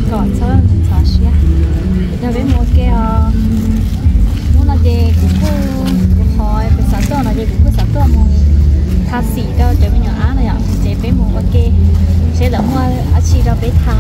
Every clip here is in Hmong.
Kom txhob ntxhov siab. Yog peb mus ua ke os. Hnub no ces kuv kuj, kuv qhov kuv xav tuaj no ces kuv kuj xav tuaj mus tha xim rau cov me nyuam ab no yom, ces peb mus ua ke seb lawv muaj dab tsi rau peb tha.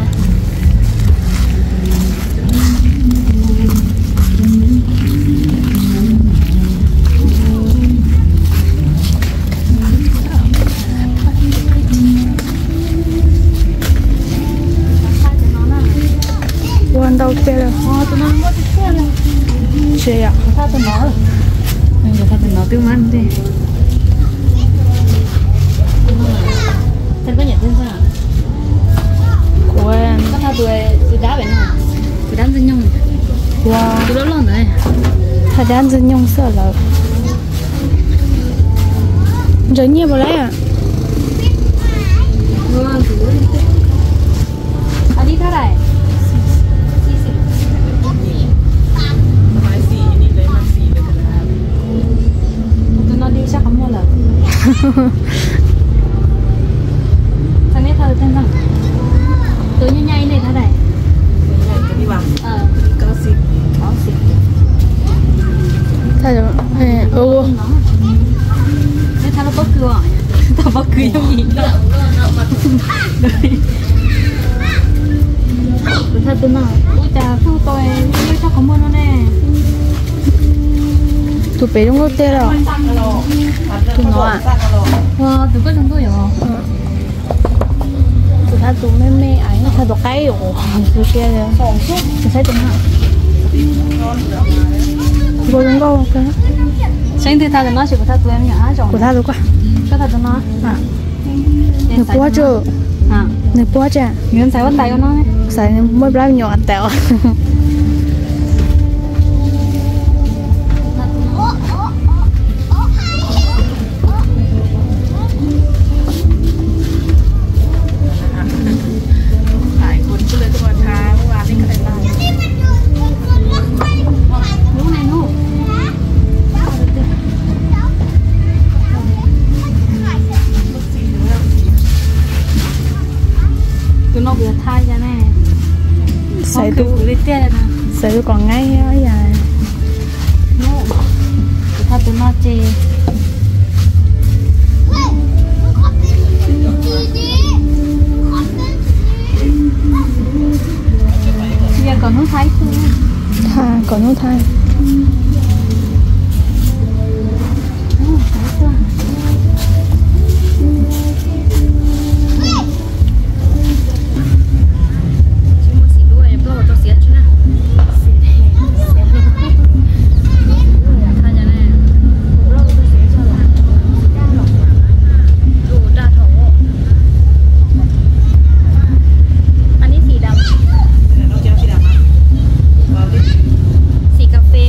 Ua ntau tiag lawm. Tsis yom. Tha tus no twb mab ntej. Kuv tha tus dab ntxwg nyoog, tus dab ntxwg nyoog, tus loj loj ntawd. Tha dab ntxwg nyoog xwb lawm. Ntsaws nyiaj puas laib? Tus no di sab qhov muag lawm. Txog neb thaj tus tag nrho. Tus nyuaj nyaj ib nej thaj dais. Neb thaj lub pob kws os. Tau pob kws yooj yim. Kuv thaj tus no. Ua cas kuj tau sab qhov muag no ne. Tus pem zoo nkauj tiag los? Tus no. Ua tus koj zoo nkauj yom. Kuv thaj tus me me, kuv thaj tus qaib os, tus sia. Kuv saib tus no. Zoo nkauj. Saib twg thaj tus no, kuv thaj tus me nyuam ab zoo. Kuv thaj tus koj. Koj thaj tus no. Nws puab tsi? Nws puab tsi? Nws ntxhais huab tais ua no. Ntxhais muaj plab me nyuam tais os. Tus no kuv yuav tha yog ne. Xaiv tus, xaiv tus kom nqaij yom. Kuv tha tus no ces yog kom hnub tha ib tug. Tha kom hnub tha. Xim kas fes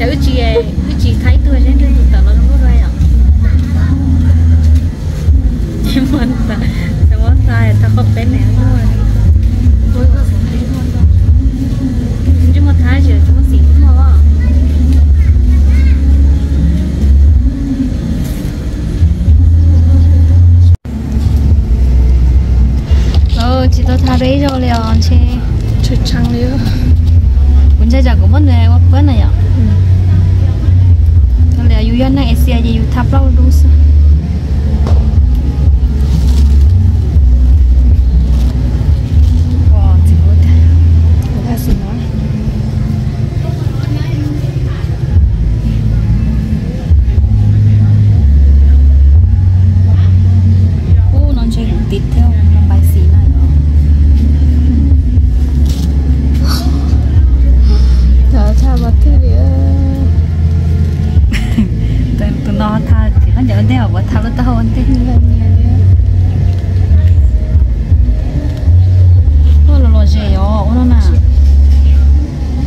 Wb tsis, wb tsis thaij ib tug seb nrog tus tawm los zoo nkauj dua yom. Tsis muaj tawm, tsis muaj thaij, thaij qhov peb me luaj. Tsis muaj thaij, tsis muaj xim muaj. Tsis tau thaij peb ib zaug li os ntshe. Kuv ntshai tsam kuv muab nws ua pab na yom. Li yus yog neeg Asia ces yus thaij plaub dub xwb. Ub, no ntshe kuv tim thiab, no npais xim na yom. Thaj mas thiaj li. Tus no thaj tim qab ncaws ua ntej, puas thaj lub taub hau ua ntej. Ua los los zem os ua no na.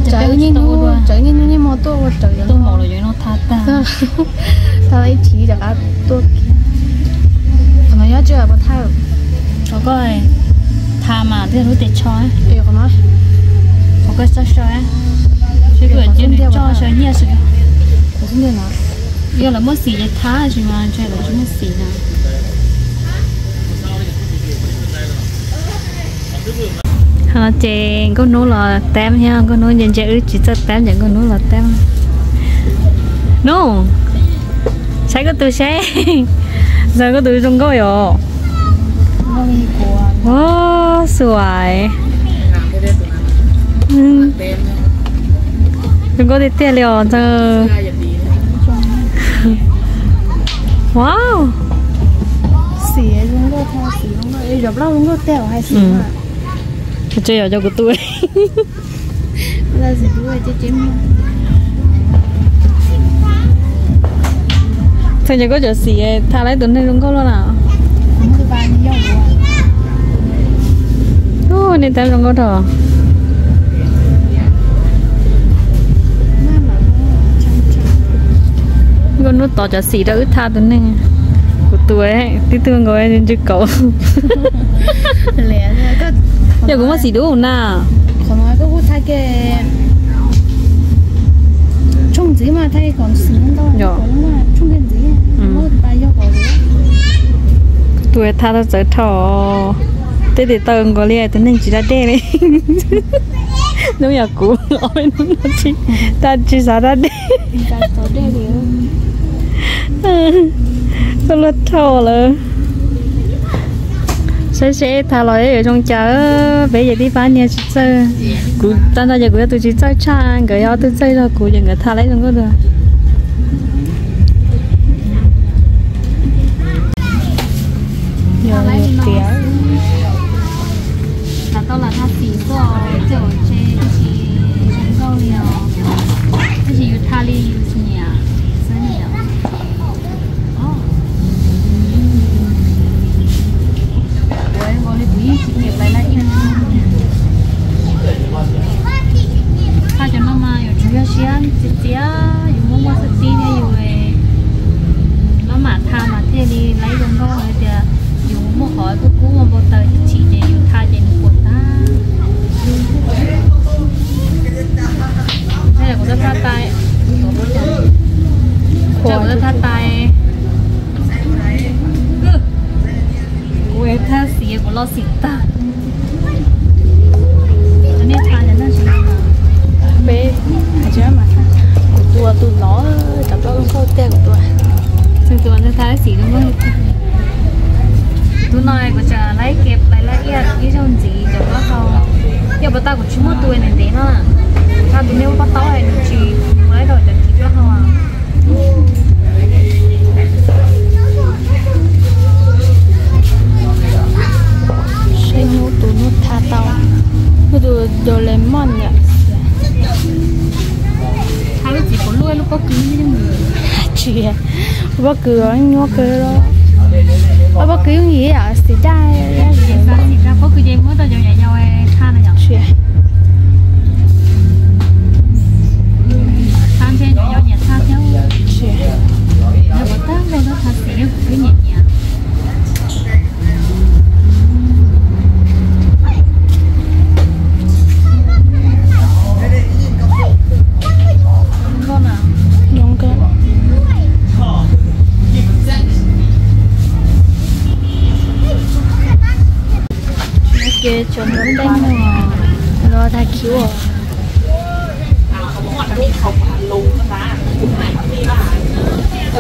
Tsawv niaj hnub, tsawv niaj hnub niaj hmo tuaj ua raws tuaj mom los yuav no thaj tag. Thaj ib chim rov qab tuaj kiag. Qhov no nyob tsis puas thaj. Qhov koj thaj mas thiaj lub tes tsho. Qhov koj txoj saw, seb koj cia nws tso saw nyiaj xwb. Yog lawv muab xim ces thaj, tsis mas ntshe lawv tsis muab xim na. Ces Nkauj Hnub los tab thiab, Nkauj Hnub ntse ntse wb tsis txawj tab ces Nkauj Hnub los tab. Hnub, saib koj tus seb, ntxawg koj tus zoo nkauj yom. Ua, xuav. Zoo nkauj tiag tiag li os ntxawg. Wow. Xim zoo nkauj, xim zoo nkauj, zov plaub zoo nkauj tiag hais xim. Tseem yog cov kuv tus. Txawm yog koj cov xim thaj laib tus neeg zoo nkauj luaj na. Ub, nej tab zoo nkauj dhau. Nkauj Hnub tos cov xim rau wb thaj tus neeg. Kuv tus tib tug nkaus ntsws kaus. Yog kuv muaj xim dub na. Tshooj ntxiv mas thaij kom xim ntau, tshooj ntxiv. Tus thaj tau txawv dhau, tej tes taw nkaus li tus neeg tsis da dej li. Hnub yog kuv ob peb hnub no tsis, tsis xav da dej. Koj luag dhau lawm. Saib seb thaj los yuav zoo cas, peb ces tib pab niag tsis txawj. Kuv tag nrho ces kuv yog tus tsis txawj tshaj, nkawd yog ob tug txawj zog kuv ces nkawd thaj laib zoo nkauj dua. Yog tias tau lam thaj xim tuaj, coj tse tab sis zoo nkauj li os, tab sis yus thaj li yus nyiam xwb na yom. Ua li kuv yeej tsis kem lais laj iaj. Thaj cov no mas yuav tsum yog siab txias txias, yus muaj muaj xwb tib thiab yus maj mam thaj mas thiaj li laib zoo nkauj. Hais tias yus muaj qhov kub kub npau taws chim ces yus thaj ces nws puas tag. Kuv thaj tais, kuv thaj tais, kuv thaj xim kuv los xim tag. Peb, kuv tua tus no, cov plaub zoo nkauj tiag kuv tua. Tus no thaj xim zoo nkauj. Tus no kuv tseem laib kem lais laj iaj ib zaug ntxiv cov plaub hau. Yog puas tag kuv tsis muaj tus ntev ntev no. Kuv thaj tus niag ua paj taub es nws tsis mus laib rau cov kiv plaub hau. Saib hnub tus hnub thaj tau, hnub tus Doraemon yom. Thaj lub txiv kuv luaj lub pob kws. Tsis, pob kws nyuaj kawg los. Pob kws yooj yim yam xim daj. Pob kws ces muab rau cov yau yau thaj na yom. Tsis, thaj ntshe cov Ces cov ntaub nteeg no los tag kiv os.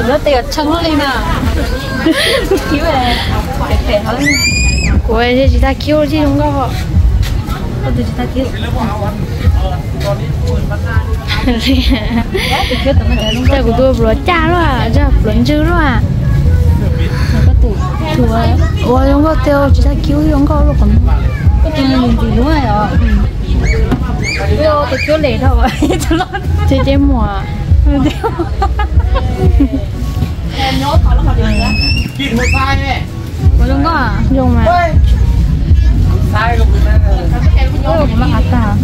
Lub tes tshee li na. Kuv tsis tag kiv, tsis zoo nkauj. Cas kuv tus pluav caj luaj, pluav ntswg luaj. Ua zoo nkauj tiag, tsis tag kiv zoo nkauj luaj qhov no. Ces ces muam. Ua zoo nkauj, zoo mas. Kuv loj hav tag.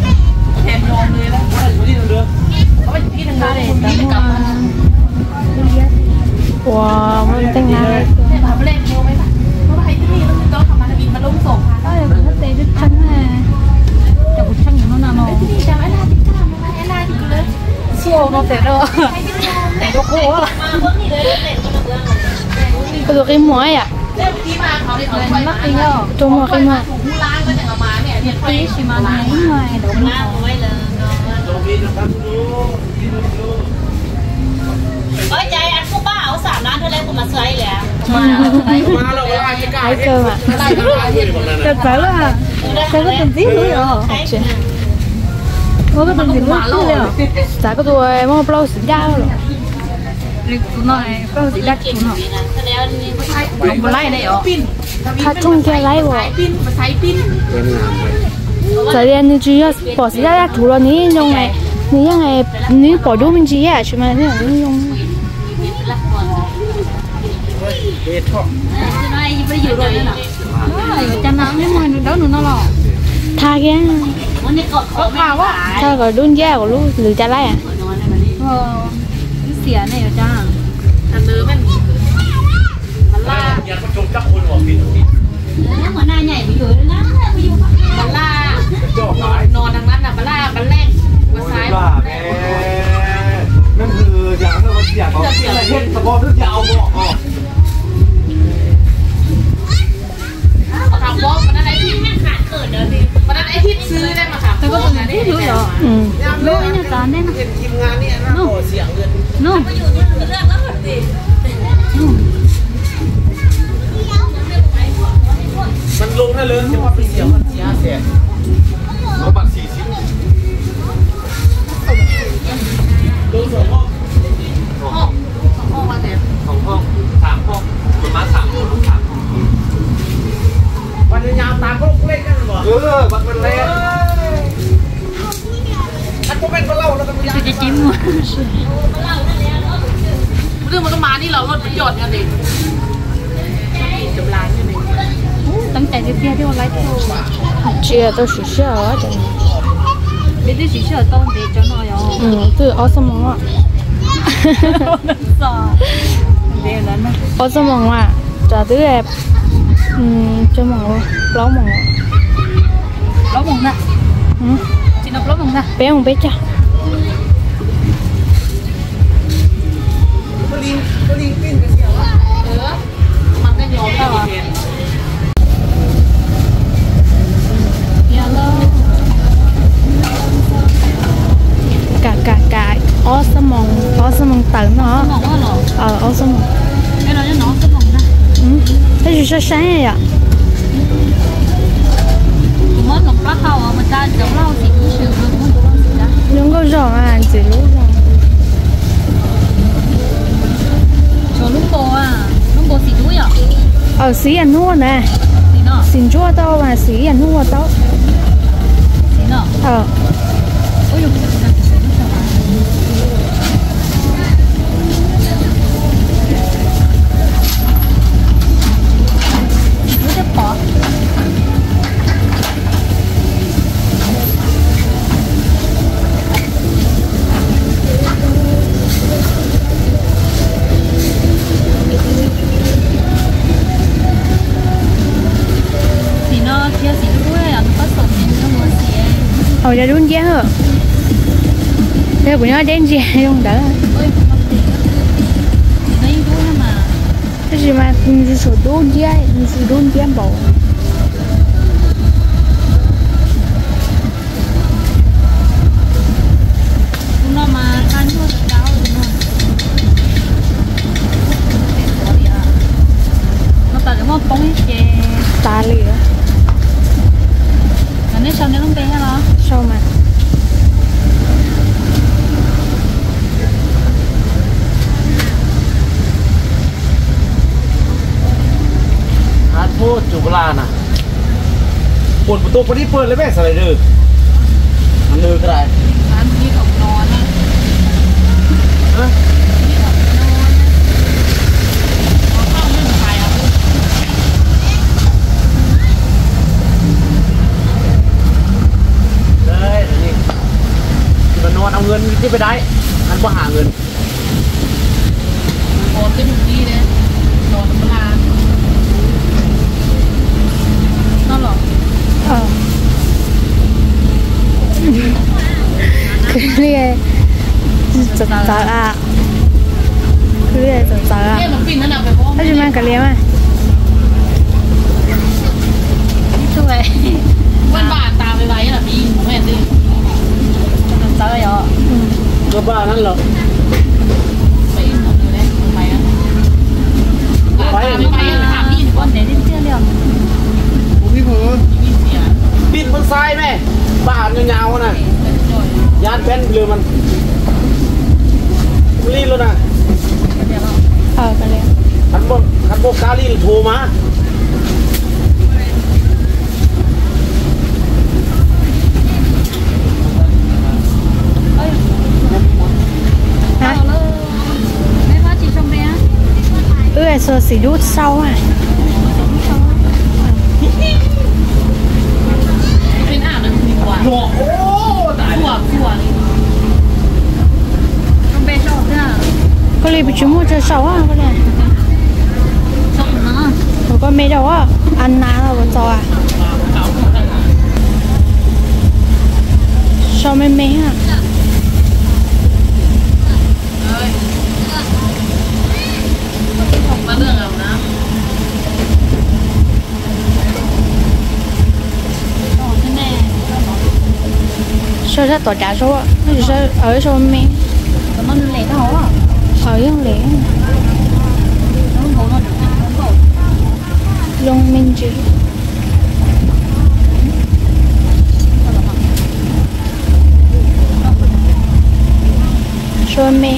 Ua muaj teej na. Kuv tshee no no. Koj tus qi muag yom? Tus muag qi muag. Txawv lawm, txawv koj tus ntxiv lub li os. Txav koj tus muaj plaub xim daj los. Qhov rooj kiag laib ua. Txawm tias nws tsis yog pom xim daj daj rhuv los nws yeej zoo, nws yeej, nws yeej pom dub me ntsis thiab tsis mas nws yeej zoo. Tha kiag, tha kom dub nciab kuv lub lwm cas laib. Tsis tau siv sij hawm. Twb ob xuab moos, ob xuab moos a, tsam twb tsib moos, plaub moos, peb moos peb caug. Kam kam kam, ob xuab moos, ob xuab moos tawm no. Ob xuab moos. Tab sis saib saib yom. Zoo nkauj zog mas ntxim lub zog. Aw, xim ib yam hnub na. Xim ntsuab tau mas xim ib yam hnub ua tau. Hauv cov dub nciab. Yog kuv nyob deb ntsia zoo ntawd. Tab sis mas nws tsis dub nciab, nws tsis dub nciab npaum. Cov pla na, puas tus pos dib pawg le mej sawv daws? Nws koj dais. Đấy, đấy. Thì mà nó ăn ngân chứ phải đấy. Ăn có hạ ngân. Khwv liaj txawv txawv a. Khwv liaj txawv txawv a. Tab sis mas kav liam mas. Txawv yom. Pib peb xaib me, npaj nyuj nyav na, yab peb lw mas li lawm na. Kab li thuv mas. Wb xuas xim dub sau a. Koj li tsis muaj tsawg sau a, koj li. Ua koj me rau a, a nas los ua txaus a. Sau me me a. Sau sab tom cav sau, sau me. Yeej le zoo me ntsis. Sau me.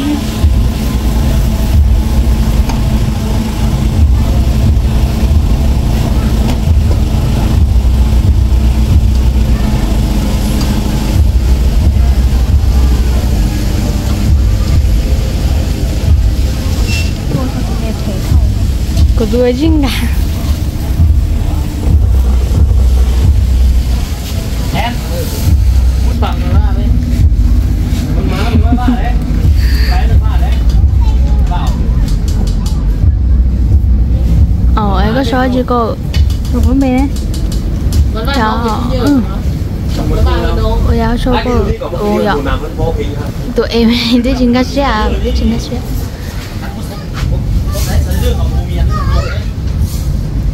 Kuv tus zib nkas. Os, es koj sau tsis koj tus me ne? Ua yog sau koj tus yom. Tus em twb tsis nkag siab, twb tsis nkag siab.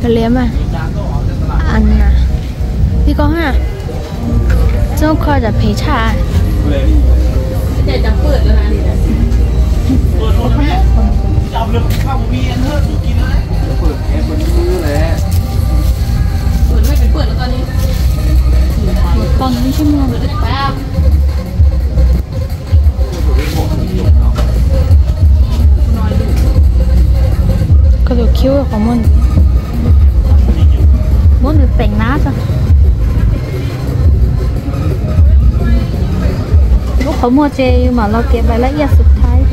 Kav liam mas. Tib koj ha. Txob kho tsam phem tshaj. Koj tus khiv qhov muag ntxiv, muab nws teem na. Lub qhov muag ces yus mam los kev pais lab iaj xub thaib.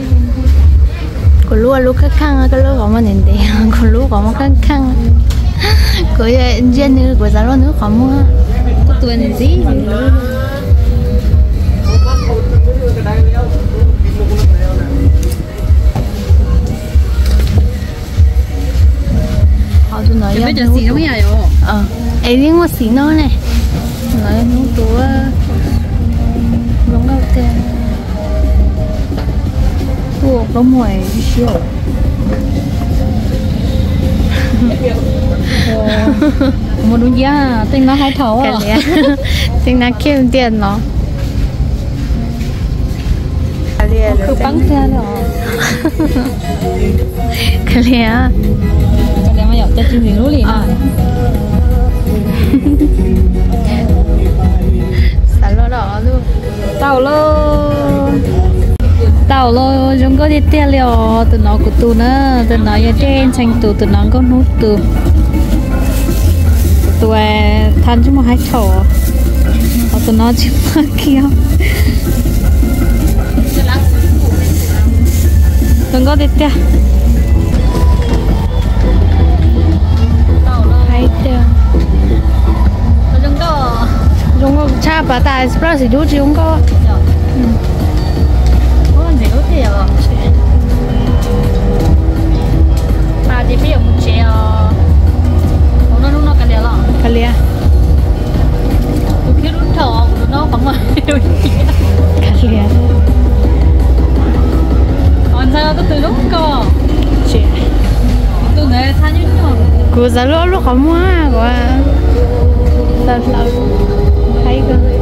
Kuv lub lub kheej kheej, koj lub qhov muag ntev ntev, kuv lub qhov muag kheej kheej. Kuv ntsia nws kuv xav luaj nws qhov muag. Koj tus ntxiv. Tus no yog hnub, es yeej muaj xim no ne. No yog hnub tus zoo nkauj tiag. Ua plaub muag siab. Mus dub nciab, tej no haib thaum, tej no khiav tiag no. Khwv paab tiag li os. Kav liam, kav liam mas yom, cov tsis ntxim hlub li na. Xav luaj los lub. Tau lauj, tau lauj, zoo nkauj tiag tiag li os. Tus no kuv tus na, tus no yog dej ntxhee tus, tus no nkauj hnub tus. Tus thaj ntsej muag haib tshauv, ho tus no tsis muaj kiag. Zoo nkauj tiag tiag. Haib tiag. Zoo nkauj tshaj pas tas splash dub tsis zoo nkauj. Pas ces peb yuav mus tsev os. Hauv no hnub no kav liam los? Kav liam. Tus khiab lub rhaum no qhov muag. Kav liam. Ntxhais koj tus lub nkoj. Tus ntawd thaj nyuaj nyuaj. Kuv txawv lub ob lub qhov muag kuv txawv hlaws. Haib kawg.